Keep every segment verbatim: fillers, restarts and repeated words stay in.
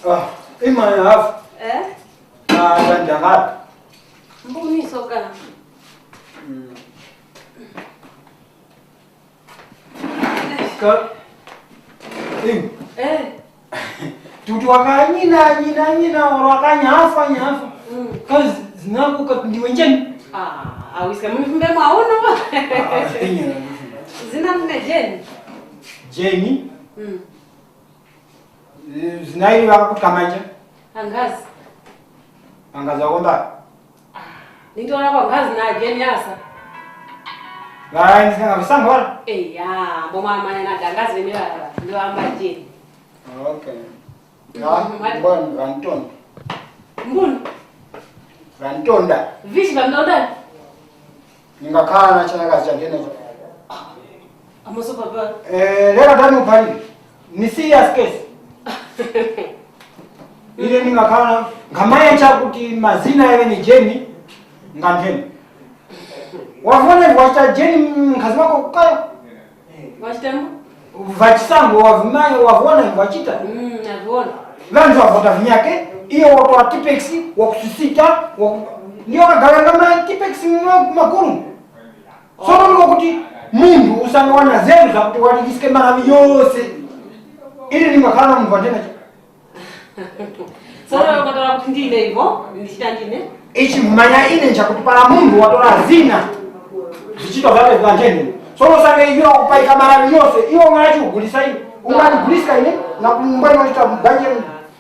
Ah, imwe hafu. Eh? Ah, tandakala. Mbuniso ka. Mm. Ka. Ing. Eh. Tuti wakanyina, nyina, nyina, oro wakanyafa, nyafa. Mm. Kazi zinakuka ndiwe njeni? Ah, awiska mfumbe mwauno. Ah, inyana. Zina mne Jeni. Jeni? Mm. Zina ili ŵakakuti kamanja? Angazi. Angazi wakomba? Ah, nindiona kwa ngazi na Jeni asa. Ŵayi, ndisanga visanga wala? Eya, mbo mwamanya na dangazi vene ŵala, ndiwamba Jeni. Okay. Ya, mm, mbona vantonda? Mbuni? Vantonda. Vishi vantonda? Ningakhala na chanakazi changenecho. Amoso papa. Eh, lera tani uphalire. Ni serious case. Ile ningakhala nkhamaye chakuti mazina yawe ni Jeni ngantheni. Wavona wachita Jeni mkazi wako kukayo? Wachitamo? Vachisango wavumanya wavona wachita. Mm, navona. Vantu wavota vinyake, iyo watoa tipex, wakusisita, waku-, ndiyo kagalanga ma tipex mwa maguru. Sono ndiko kuti munthu usange wana zeru zakuti walikiske malawi yose. Ili limakhala na munthu wandena. Sono ukatola kuti ndine ivo, ndichita ndine. Ichi mumanya ine nchakuti para munthu watora zina, zichito zake zikanjeni. Sono usange iyo kupaika malawi yose, iwo ngati ugulisa ine. Ungani gulisa ine, na kumbweno chita mubanje.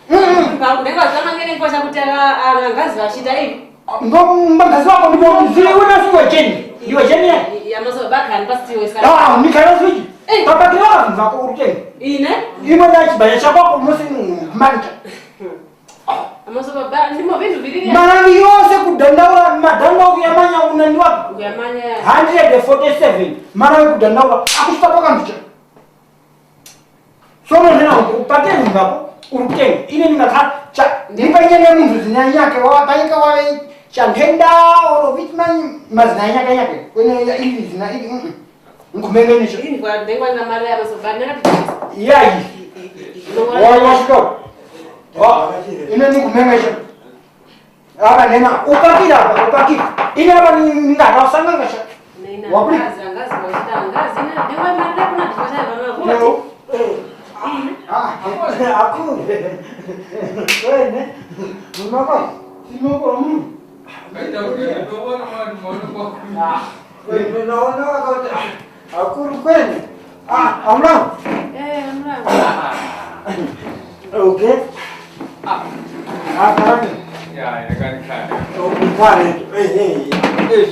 Mm. Ndenga zama ngene kwa chakuti ala, ala ngazi wachita ivi. Ngo mbangazi wako ndipo mzili una siwe Jeni. Iwe Jeni ya? Ya maso baka ni pasi iwe sana. Ah, mikhayo switch. Eh. Papa kila mva ko urutenge. Ine? Imwe na chibaya chako ko musi manja. Amaso baba ndimo vintu vili. Malawi yose kudandaula madanga kuyamanya unandi wapi? Kuyamanya. Hundred forty-seven. Malawi kudandaula akuchita pakambicha. Sono nena upate ngapo urutenge. Ine ndingakhala cha ndipanyene munthu zinyanyake wa panyika wa cha nthenda oro vitman mazina nyake nyake. Kwene ya ili zina ili. Mm. Nkumengenisha. Ini kwa ndengwa na mara ya maso bana na. Yayi. Wa wa shika. Wa ine nikumengesha. Apa nena upakira apa upakira. Ine apa ni ndakasanga ngasha. Nena. Wapuli. Ngazi ngazi kwa shita ngazi na ndengwa na ndengwa na kwa shita bana. Leo. Eh. Ah, aku. Wene. Mama. Sino kwa mtu. Kaita ukwenda kwa mwana mwana kwa. Ah. Wene naona wakati. Ah, akuru kwene. Ah, amulamu. Eh, amulamu. Okay. Ah, karani. Ya, ya kani kani. Ukare. Eh, eh. Eh.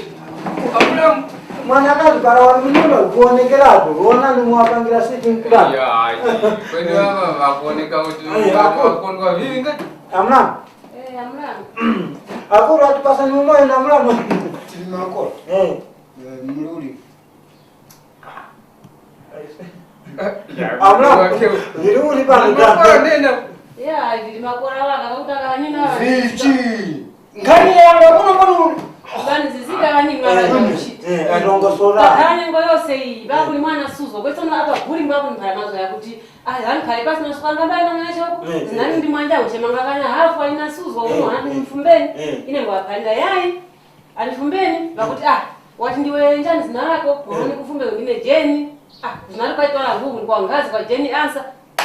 Amulamu. Mwana kazi para wa mnyumba kuonekera tu. Ona ni mwapangira sitting plan. Ya, kwende baba bakuoneka kuti. Eh, akuru. Bakondwa vinga. Amulamu. Eh, amulamu. Akuru atipasa ni umoyo na amulamu. Tili makolo. Eh. Eh, muli uli. Amulamu. Lili uli pano. Ya, lili makora waka kakutaka nina. Vichi. Ngani yanga kuno kuno. Bani zizika bani mwana kuchita. Eh, atongosora. Kani ngo yose iyi, bakuli mwana suzo. Kwesono apa guli mbakuli mpara mazo yakuti, ah, yani kale pasi na supanga mbali na mwana choko. Eh, eh. Nani ndi mwanja uchemanga kana hafu alina suzo, eh, uno handi mfumbeni. Eh. Ine ngo apanda yayi. Andifumbeni, pakuti, ah, wati ndiwe njani zina lako? Mwana ndikufumbe ndine Jeni. Ah, zina lako itwala Google kwa ngazi kwa Jeni ansa.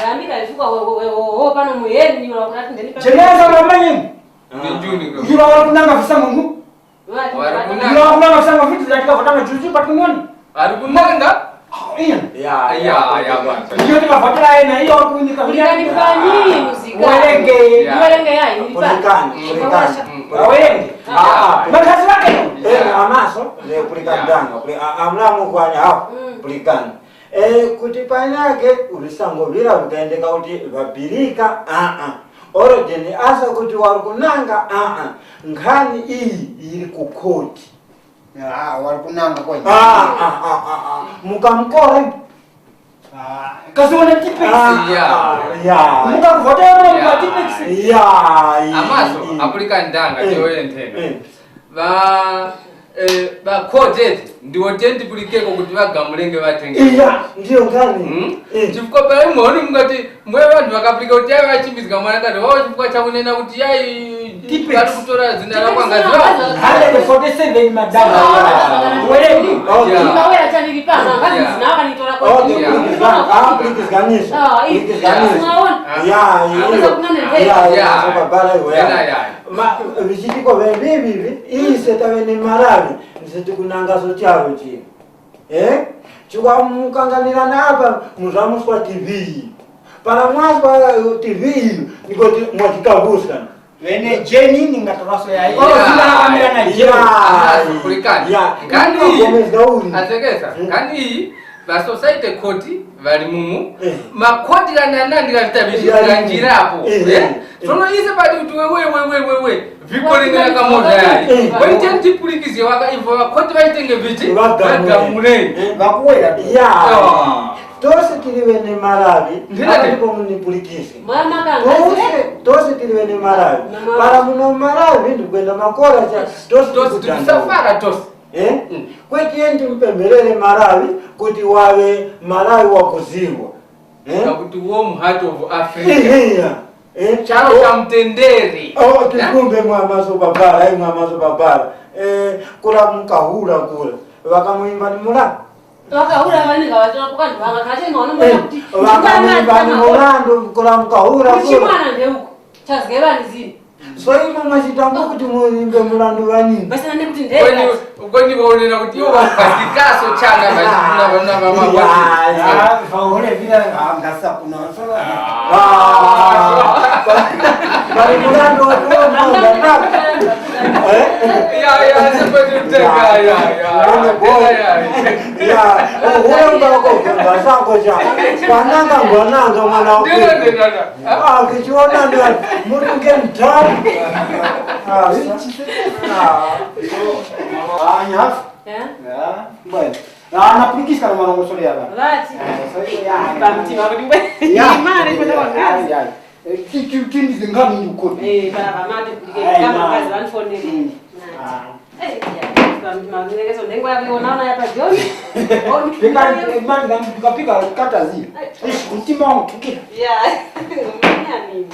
Yambika ifuka we, we, we, we, we, pano muyeni, ni wakati ndeni pa Jeni ansa unamanyi? Ndi Juni ko. Iwa wali kunanga visa mungu? Wali kunanga. Iwa wali kunanga visa mungu, vitu zatika vatanga juzi, pati ngoni. Ari kunanga? Iya. Iya, iya, iya, bwana. Iyo tikavotera ena, iyo wali kuinika. Ulikani pani, muzika. Werenge. Iya. Werenge yayi, ulikani. Ulikani, ulikani. Werenge. Ah, ah. Makazi wake. Eh, amaso, ne kulikani danga, kuli, a, amulamu kwani hapo, mm, kulikani. Eh, kuti panyake, ulisango vira vikayendeka kuti vabirika, ah, ah. Oro Jeni asa kuti wali kunanga, ah, ah. Nkhani iyi yili ku court. Ah, wali kunanga kwenye. Ah, ah, ah, ah, ah. Mukamkora. Ah, kasi wana tipex. Ah, ya. Ya. Mukamvotera mwa tipex. Ya, ya. Amaso, mm, apulikani ndanga, eh, tiyoye nthenda. Eh. Ba, Eh, bakhote, ndiwo tenti pulikeko kuti ŵagamulenge ŵatenge. Iya, ndiyo nkhani. Hmm? Eh. Chifukwa pali moni mungati mwe ŵanthu ŵakapulika kuti ayo achimbizga mwanakazi wawo chifukwa chakunena kuti yayi Tipe. Ŵali kutora zina la mwangazi wawo. Hundred forty-seven madam. Wewe. Okay. Ndingawera chani lipanga, ngazi Yeah. zina wakanitora kwa Okay, Yeah. please, ah, please, Ganesh. Ah, iyi. Please, Ganesh. Unaona? Yeah, Akuza kunane yeah, ndege. yeah, Yeah. so babala iwe, yeah. Yeah, yeah. Ma, vichitiko vene vivi, ise tawe ni Malawi, nse tikunanga so chawo chino. Eh? Chikwa mukanganira napa, muzamuswa T V. Para mwaswa, eh, T V iyo, nikoti mwachikavuska. Vene Jeni ningatoroso yayi. Yeah. Olo zina kamera na Jeni. Yeah. Anazo kulikana. Yeah. Kani Gomez Gauri. Atekesa, Mm. kani iyi, ba society court, ŵali mumu, Eh. makhoti ghananandi ghalitabizira Yeah. ghanjirapo. Eh. Eh? Eh. Sono ise pati kuti wewe, wewe, wewe, vikolengera kamoza yayi. Eh. Kweni teni tipulikizge waka ivo ŵakhoti ŵachitenge viti, Ŵagamule. ŵagamuleni. Eh. Vakuwera. Yeah. Ah. Tose tili ŵene Malawi, Ndinati. Ndipo munipulikise. Mama kanga. Tose, tose tili ŵene Malawi. Mama. Para muno Malawi, ndikwenda makora cha, tose Tose tikudana. tikusafara tose. Eh? Mm. Kweti yendi mpembelele Malawi, kuti wawe Malawi wakuzirwa. Eh? Kakuti warm heart of Africa. Eheya. Eh? Charo Oh. cha mtendere. Oh, Na? tikumbe mwa maso babala, eh, mwa maso babala. Eh, kula mukahura kula. Ŵakamuimba ni mula. Vakahura vanenge vatola kukandwa vakakhala cheni maono Eh, mbona kuti vakamuimba ni mulandu, kula mukahura kula. Chimwana ndeuko. Chazgevani zini. So imwe mwachitanga kuti muimbe mulandu vanini? Basi nane kuti Kweni, ndeka. kweni waonera kuti iwo vakazikaso chana vachifuna vana vamabwati. Ya, ya. Ah, vaone vile, ah, ngasa kuna. Ah. Bali mulandu wa kuomba ndaka. Eh? Ya, ya, sipati mteka, ya, ya. Mbona boy? Ya, ya. Ya, uwe ngako, ngasa ko cha. Kwananga ngwananga mwana wa Ndilo, kuku. ndilo, ndilo. Ah, kichiona na mutu nge mtamu. Ah, sa-, ah. Ah, nyafu. Eh? Ya, bwana. Ah, napulikisa na mwana ngosole ya bana. Vati. Eh, so, ya. Pamtima kuti mbwe. Ya. Imani kwenda kwa ngazi. Ya, ya. Eh, ti-, ti-, tindi zingani ndi ukodi. Eh, baba, mate kulike. Ai, kama na. Kazi vanfonere. Mm. Nati. Ah. Eh, ya. Pamtima kunekeso ndengo ya kuona ona ya pa John. Pika, mani, kapika katazi. Ai. Ish, mtima wangu tukira. Ya. Ngomnyani.